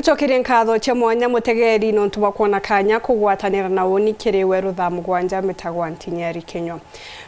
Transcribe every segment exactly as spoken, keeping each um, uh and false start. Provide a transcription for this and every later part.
Tucokerie nkatho cia mwanya mutegeri nontu bwa kwona kanya kugwatanira na uni kiri we rutha mugwanja mitagwa Ntinyeri Kinyua.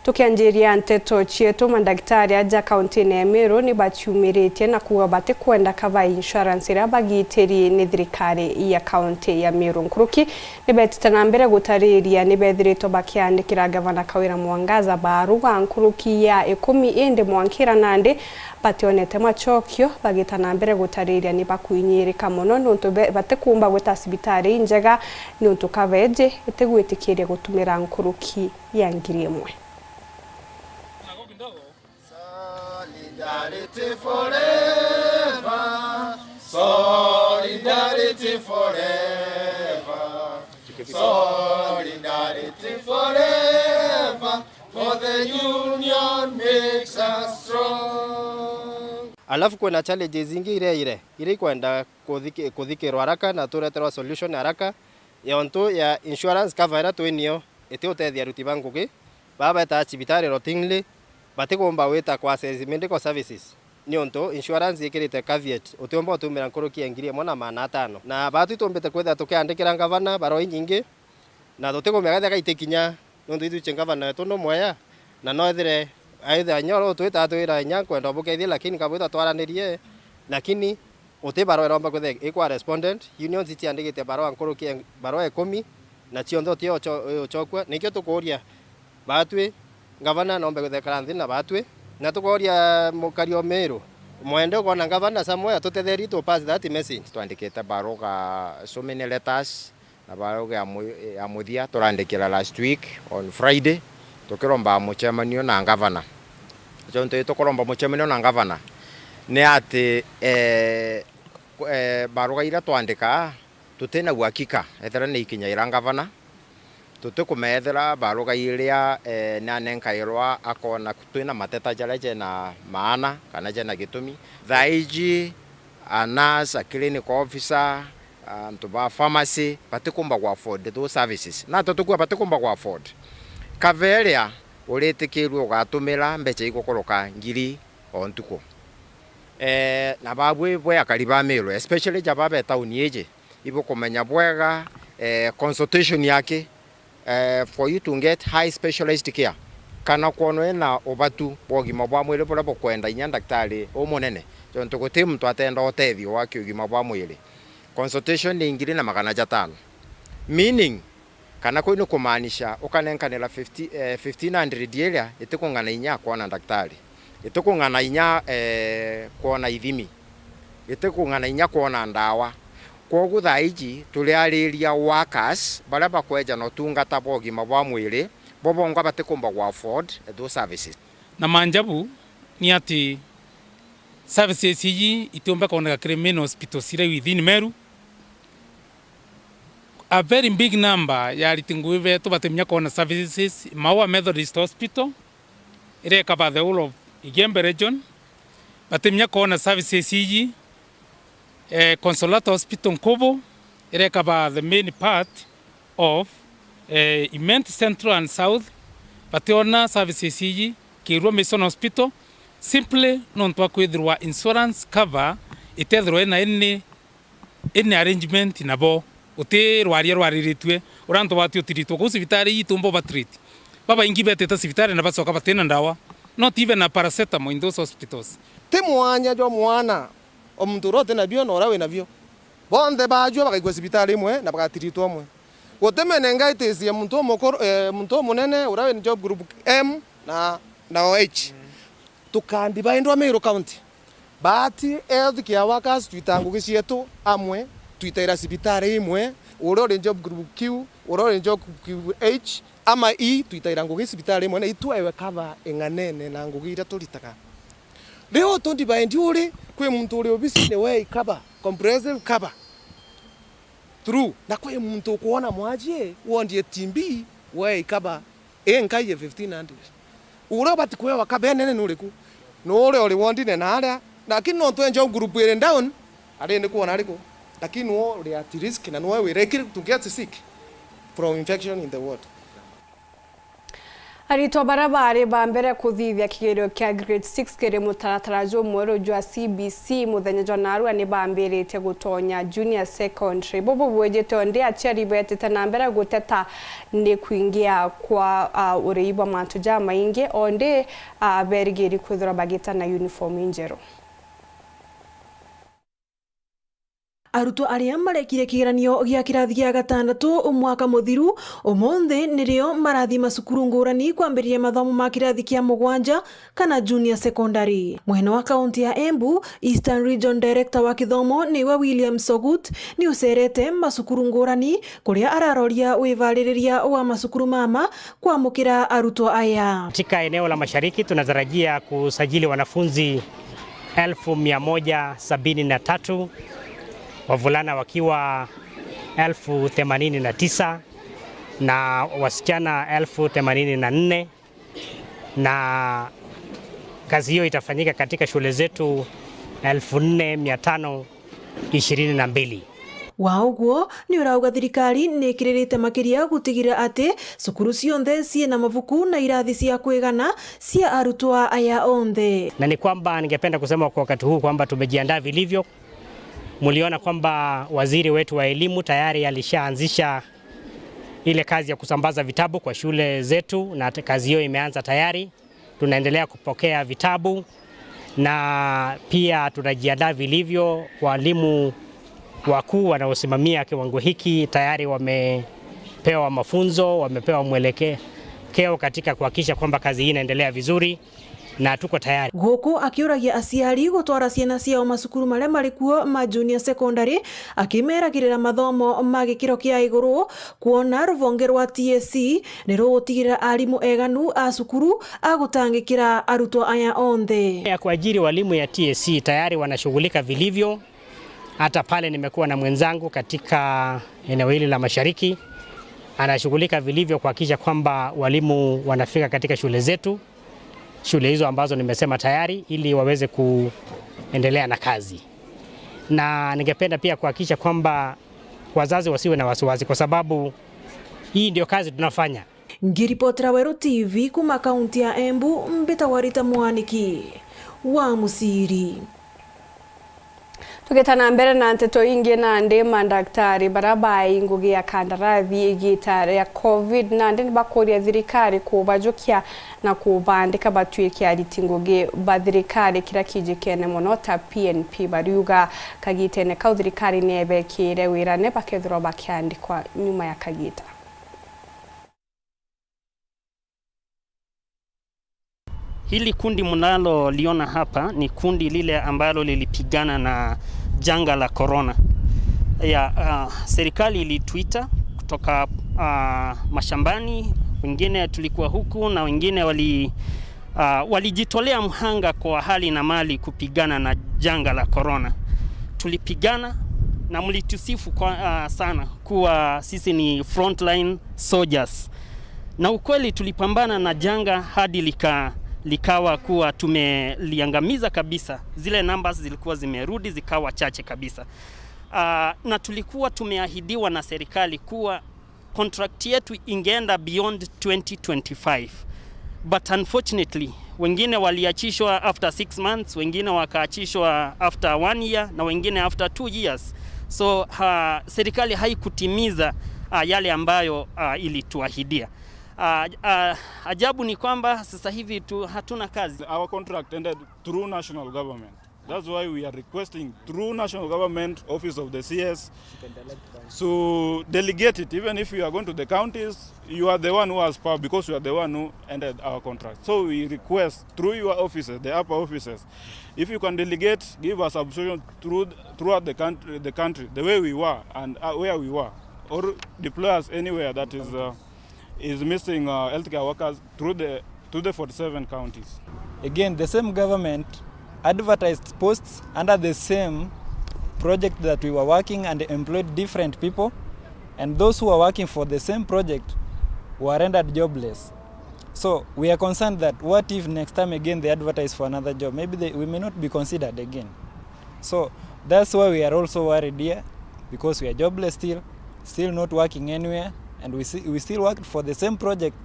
Tukianjiria nteto cietu, mandagitari aja kauntine ya Meru ni baciumiritie na kuuga batikwenda kava insurance iria bagitiri ni thirikari ya kaunti ya Meru. Nkuruki ni betite na mbere gutariria ni bethiritwe bakiandikira Gavana Kawira Mwangaza baruga nkuruki ya ikumi, indi mwankira nandi bationete macokio, bagita na mbere gutariria ni bakwinyirika mono niuntu be-, batikumba gwita cibitari injega niuntu kaveji itigwitikiria gutumira nkuruki ya ngiri imwe. Solidarity forever. Solidarity forever. Solidarity forever. For the union makes us strong. Alafu kwina challenges ingi iria ire, iria ikwenda kuthiki-, kuthikirwa haraka na tureterwa solution haraka, yontu ya insurance cover iria twinio itiutethia aruti ba ngugi, baa betaa cibitari routinely, batikumba gwita ku access medical services, niuntu insurance ikirite caveat, utiumba utumira nkuruki ya ngiri imwe na maana atano. Na baatu itumbite kwithira tukiandikira ngavana barua inyingi, na tutikumenya kethira gaitikinya, niuntu ithuici ngavana wetu numwea, na no ethire, aithira inya uria utwita atwira inya nkwenda ubukethia, lakini kabwita twaranirie, lakini uti barua iromba kwithira ikwa respondent, unions iciandikite barua nkuruki ya barua ikumi, na cionthe uti uco-, ucokua. Nikio tukuuria baatwi, ngavana nombe gwithekara nthi na baatwi, na tukuuria mukari o Meru, mwende ukoona ngavana somewhere, tutetherie to pass that message. Twandikite barua so many letters, na barua ya mu-, ya muthia turandikira last week on Friday, tukiromba mucemanio na ngavana. Jontu tukuromba mucemanio na ngavana, ni ati, eh, ku-, eh, barua iria twandikaa, tutina uhakika ethira ni ikinyaira ngavana. Tutikumethira barua iria, eh, nanenkairwa akoona twina mateta jaria jena maana kana jena gitumi. Thaa iji, a nurse, a clinical officer, antu ba pharmacy, batikumba ku afford those services. Na ata tukua batikumba ku afford? Kava iria uritikirue ugatumira mbeca igukuruka ngiri o ntuku. Eh, na babui bwe akari ba Meru, especially ja ba be tauni iji, ibukumenya bwega, eh, consultation yaki, eh, for you to get high specialized care, kana kwona wina ubatu bwa ugima bwa mwiri buria bukwenda inya ndagitari umunene, jontu guti muntu atenda utethio wa kiugima bwa mwiri. Consultation ni ngiri na magana jatano. Meaning, kana kuu ni kumaanisha ukanenkanira fifty, eh, fifteen hundred iria itikung'ana inya kwona ndagitari, itikung'ana inya, eh, kwona ithimi, itikung'ana inya kwona ndawa. Kwogu thaa iji turiariria workers baria bakweja na utungata bwa ugima bwa mwiri, bo bongwa batikumba ku afford those services. Na manjabu ni ati services iji itiumba kwoneka kiri main hospitals iria within Meru. A very big number ya ariti ngugi betu batiminya kwona services. Maua Methodist Hospital iria ikaba the whole of Igembe region, batiminya kwona services iji. Eh, Consolata Hospital Nkubu iria ikaba the main part of, eh, Imenti Central and South, bationa services iji. Kirua Mission Hospital, simply nontu bwa kwithirwa insurance cover itethirwa ina any, any arrangement nabo. Uti rwaria rwariritue, uria antu bati utiritwa kuu cibitari ii tumba ubatreat. Babaingi betite cibitari na bacoka batina ndawa, not even a paracetamol in those hospitals. Ti mwanya jwa mwana o muntu uria uti nabio na uria wi nabio. Bonthe baajua bagaikua cibitari imwe na bagatiritwa amwe. Guti meningitis ya muntu umukuru, eh, muntu umunene uria wi job group M na, na O H. Tukandivaindwa Meru County. Baati health care workers twita ngugi cietu amwe, twitaira cibitari imwe, uria uri job group Q, uria uri job group H, ama E, twitaira ngugi cibitari imwe, na itwewe cover ing'anene na ngugi iria turitaga. Riu tundivaindi uri, kwi muntu uri obisine we cover, comprehensive cover. True. Na kwi muntu ukwona mwajie wondie T B, we cover. Ii nkai ya fifteen hundred. Uria ubati kwewa cover inene ni uriku? Ni uria uri wondine na aria, lakini nontu enjo group iri down, ari ni kwona ariku? Lakini we uri at risk na niwe wi likely to get sick from infection in the ward. Aritwa baria bari ba mbere kuthithia kigerio kia grade six kiri mutaratara jumweru jwa C B C muthenya jwa narua ni bambiritie gutonya junior secondary. Bubu bwijite ondi aciari betite na mbere guteta ni kwingia kwa, ah, urii bwa mantu jamaingi, ondi, ah, berigiri kwithirwa bagita na uniform injeru. Arutwo aria marekire kigeranio gia kirathi gia gatandatu mwaka muthiru, umunthi nirio marathi macukuru ngurani kwambiriria mathomo ma kirathi kia mugwanja kana junior secondary. Mwene wa kaunti ya Embu, Eastern Region Director wa kithomo niwe William Sogut, ni ucerete macukuru ngurani kuria araroria wivaririria wa macukuru mama kwamukira arutwo aya. Katika eneo la Mashariki tunatarajia kusajili wanafunzi elfu mia moja sabini na tatu, wavulana wakiwa elfu themanini na tisa na wasichana elfu themanini na nne, na kazi hiyo itafanyika katika shule zetu elfu nne mia tano ishirini na mbili. Wa uguo, ni urauga thirikari ni ikiririte makiria gutigira ati cukuru cionthe ciina mabuku na irathi cia kwigana cia arutwo aya onthe. Na ni kwamba ningependa kusema kwa wakati huu kwamba tumejiandaa vilivyo. Muliona kwamba waziri wetu wa elimu tayari alishaanzisha ile kazi ya kusambaza vitabu kwa shule zetu, na te-, kazi hiyo imeanza tayari. Tunaendelea kupokea vitabu na pia tunajiandaa vilivyo. Walimu wakuu wanaosimamia kiwango hiki tayari wamepewa mafunzo, wamepewa mwelekeo katika kuhakikisha kwamba kazi hii inaendelea vizuri na tuko tayari. Guku akiuragia aciari gutwara ciana ciao macukuru maria mari kuo ma junior secondary, akimeragirira mathomo ma gikiro kia iguru, kwona ruvonge rwa T S C ni rugutigirira arimu eganu a cukuru a gutangikira arutwo aya onthe. Ya kuajiri walimu ya T S C tayari wanashughulika vilivyo. Hata pale nimekuwa na mwenzangu katika eneo hili la Mashariki, anashughulika vilivyo kuhakikisha kwamba walimu wanafika katika shule zetu, shule hizo ambazo nimesema tayari, ili waweze kuendelea na kazi. Na ningependa pia kuhakikisha kwamba wazazi wasiwe na wasiwasi, kwa sababu hii ndio kazi tunafanya. Ngiripotera Weru T V kuma kaunti ya Embu, mbitagwa Rita Mwaniki wa Musiri. Tugita na mbere na nteto ingi, nandi mandaktari baria bai ngugi ya kandarathi igita ria covid nandi nibakuria thirikari kubajukia na kubandika batuike ariti ngugi ba thirikari, kiria kijikene mono ta P N P. Bariuga kagitene kau thirikari ni ebekire wirane bakethirwa bakiandikwa nyuma ya kagita. Hili kundi mnaloliona hapa ni kundi lile ambalo lilipigana na janga la corona. Ya, ah, serikali ilituita kutoka, ah, mashambani, wengine tulikuwa huku na wengine wali-, ah, walijitolea mhanga kwa hali na mali kupigana na janga la corona. Tulipigana na mlitusifu kwa, ah, sana kuwa sisi ni frontline soldiers. Na ukweli tulipambana na janga hadi lika-, likawa kuwa tumeliangamiza kabisa. Zile numbers zilikuwa zimerudi zikawa chache kabisa. Ah, na tulikuwa tumeahidiwa na serikali kuwa contract yetu ingeenda beyond twenty twenty-five. But unfortunately, wengine waliachishwa after six months, wengine wakaachishwa after one year, na wengine after two years. So, ah, serikali haikutimiza, ah, yale ambayo, ah, ilituahidia. Ah, ah, ajabu ni kwamba sasa hivi tu, hatuna kazi. Our contract ended through national government. That's why we are requesting through national government, office of the C S, to delegate it. Even if you are going to the counties, you are the one who has power because you are the one who ended our contract. So we request through your offices, the upper offices, if you can delegate, give us absorption through, throughout the country, the country, the way we were and, uh, where we were, or deploy us anywhere that is, uh, is missing, uh, healthcare workers through the, through the forty-seven counties. Again, the same government advertised posts under the same project that we were working and employed different people, and those who were working for the same project were rendered jobless. So we are concerned that what if next time again they advertise for another job? Maybe they, we may not be considered again. So that's why we are also worried here, because we are jobless still, still not working anywhere, and we, see, we still worked for the same project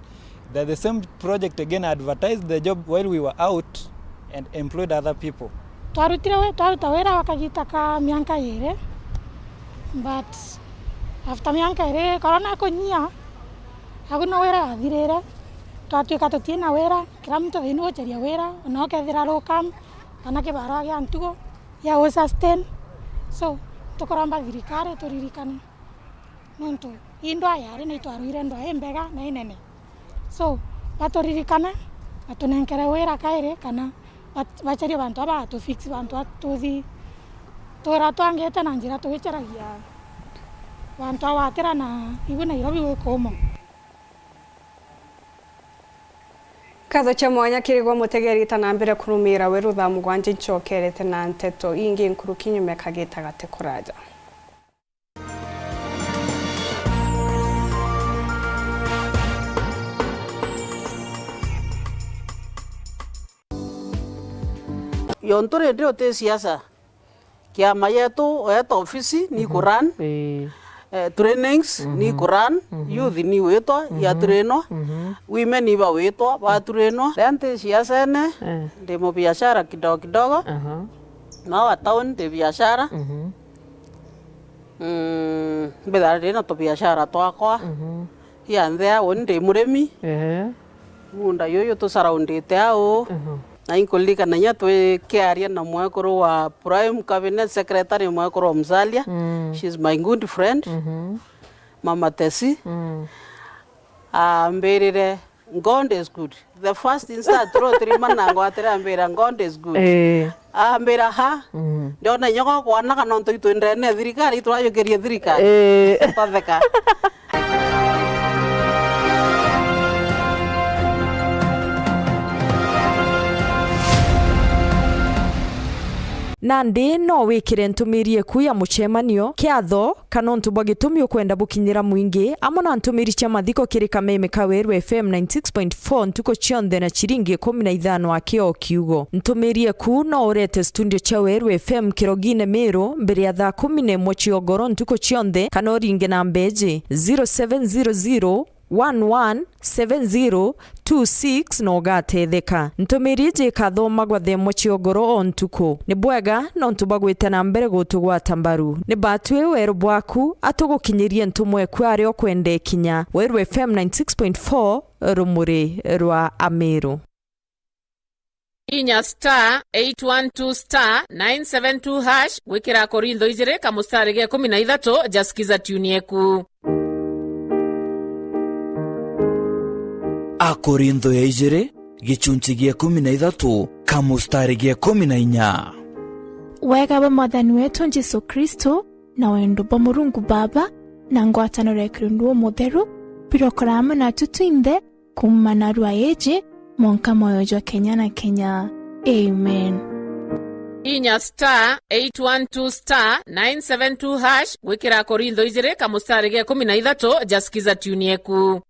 The, the same project again advertised the job while we were out and employed other people. Twarutire wi-, twaruta wira wa kagita ka mianka iiri, but after mianka iiri, corona ikunyia, agu no wira wathirire, twatuika tutina wira, kila muntu thiini gucaria wira, ona ukethira low cam, kana kibarua gia ntugo, ya gu sustain. So, tukuromba thirikari turirikane. Nontu i ndwaa yari na itwarwire ndwaa imbega na inene. So, baturirikane, batunenkere wira kairi, kana bat-, bacarie bantu aba batu fix bantu aba tuthi twira twangite na njira tugicaragia bantu agwatira na igu Nairobi gwi kuumo. Nkatho cia mwanya kiri gwe mutegeri, ta na mbere kurumira weru thaa mugwanja, ncokerete na nteto ingi nkuruki nyuma ya kagita gati kuraja. Yo nturi ndi uti siasa. Kiama yetu, yetu ofisi ni ku run. Eh, trainings ni ku run. Youth ni witwa, ya trainwa. Women ni bawitwa, ba trainwa. Ria nti siasene, ndi mubiashara kidogo kidogo. No wa town ndi biashara. Mm, mbithagira ndi na tubiashara twakwa. Ia nthea, uni ndi murimi. Munda yuyu tusurroundite au. Na inkuririkana inya twikiaria na mwekuru wa Prime Cabinet Secretary, mwekuru wa Musalia. She's my good friend. Mama Tesi. Ambirire, "God is good." The first instant, turo tiri mana ngwatire ambira, "God is good." Ambira, "Ha?" Ndiona inya gwa kwanaga nontu itwendene thirikari, iturajukirie thirikari. Twatheka. Nandi no wikire ntumiri eku ya mucemanio kiatho, kana untu bwa gitumi ukwenda bukinyira mwingi, amwe na ntumiri cia mathiko kiri kameme ka Weru F M ninety six point four ntuku cionthe na ciringi ikumi na ithano aki o kiugo. Ntumiri eku no urete studio cia Weru F M Kirogine Miru mbere ya thaa kumi na imwe cia ugoro ntuku cionthe, kana uringe namba iji, zero seven zero zero, one one seven zero two six na ugatetheka. Ntumiri iji ikathomagwa thaa imwe cia ugoro o ntuku. Ni bwega nontu bwa gwita na mbere gutugwata mbaru. Ni batwi weru bwaku, atugukinyirie ntumwa eku aria ukwenda ikinya. Weru F M ninety six point four, rumuri rwa Amiru. Inya star eight one two star nine seven two hash gwikira Akorintho ijiri kamustari ga ikumi na ithatu, ja sikiza tune yeku. Akorintho ya ijiri, gichunchi gia ikumi na ithatu, kamustari ga ikumi na inya. Wega bwa Mwathani wetu Jesu Kristo, na wendo bwa Murungu Baba, na ngwataniro ya Kirundu Umutheru, birokora amwe natu twinthe, kuuma narua iji, mwanka mwoyo jwa kenya na kenya. Amen. Inya star eight one two star nine seven two hash gwikira Akorintho ijiri kamustari ga ikumi na ithatu, ja sikiza tune yeku.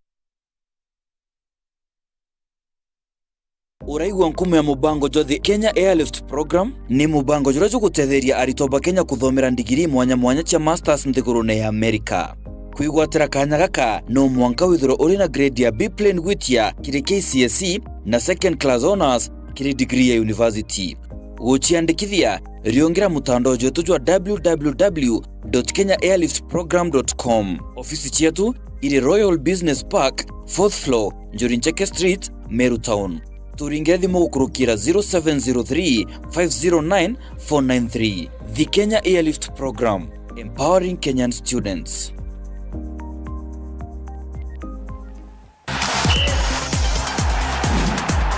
Uraigua nkumo ya mubango jwa The Kenya Airlift Program? Ni mubango juria jugutetheria aritwa ba Kenya kuthomera ndigiri mwanya mwanya cia masters nthigurune ya America. Kwigwatira kanya gaka, no mwanka withirwe uri na grade ya B plain gwitia kiri K C S E na second class honours kiri degree ya university. Guciandikithia, riungira mutandao jwetu jwa w w w dot kenya airlift program dot com. Ofisi cietu iri Royal Business Park, fourth floor, Njuri Ncheke Street, Meru Town. Turingire thimu gukurukira zero seven zero three, five zero nine, four nine three. The Kenya Airlift Program, empowering Kenyan students.